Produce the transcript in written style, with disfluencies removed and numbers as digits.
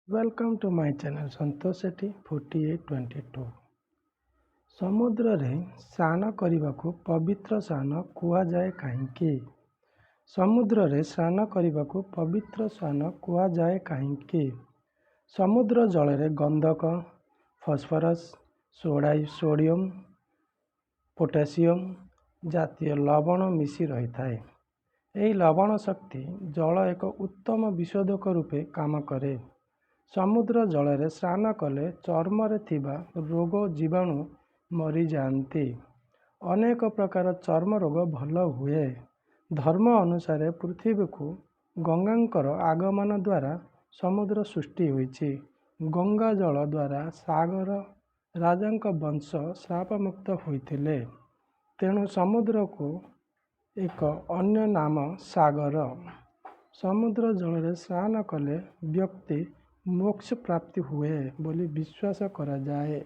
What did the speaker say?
Welcome to my channel Santosh Sethi 4822। ସମୁଦ୍ରରେ ସ୍ନାନ କରିବାକୁ ପବିତ୍ର ସ୍ନାନ କୁହାଯାଏ କାହିଁକି? ସମୁଦ୍ରରେ ସ୍ନାନ କରିବାକୁ ପବିତ୍ର ସ୍ନାନ କୁହାଯାଏ କାହିଁକି? ସମୁଦ୍ର ଜଳରେ ଗନ୍ଧକ, ଫସ୍ଫରସ୍, ସୋଡ଼ିୟମ୍, ପୋଟାସିୟମ୍ ଜାତୀୟ ଲବଣ ମିଶି ରହିଥାଏ। ଏହି ଲବଣ ଶକ୍ତି ଜଳ ଏକ ଉତ୍ତମ ବିଶୋଧକ ରୂପେ କାମ କରେ। ସମୁଦ୍ର ଜଳରେ ସ୍ନାନ କଲେ ଚର୍ମରେ ଥିବା ରୋଗ ଜୀବାଣୁ ମରିଯାଆନ୍ତି। ଅନେକ ପ୍ରକାର ଚର୍ମ ରୋଗ ଭଲ ହୁଏ। ଧର୍ମ ଅନୁସାରେ ପୃଥିବୀକୁ ଗଙ୍ଗାଙ୍କର ଆଗମନ ଦ୍ୱାରା ସମୁଦ୍ର ସୃଷ୍ଟି ହୋଇଛି। ଗଙ୍ଗା ଜଳ ଦ୍ୱାରା ସାଗର ରାଜାଙ୍କ ବଂଶ ଶ୍ରାପମୁକ୍ତ ହୋଇଥିଲେ। ତେଣୁ ସମୁଦ୍ରକୁ ଏକ ଅନ୍ୟ ନାମ ସାଗର। ସମୁଦ୍ର ଜଳରେ ସ୍ନାନ କଲେ ବ୍ୟକ୍ତି ମୋକ୍ଷ ପ୍ରାପ୍ତି ହୁଏ ବୋଲି ବିଶ୍ୱାସ କରାଯାଏ।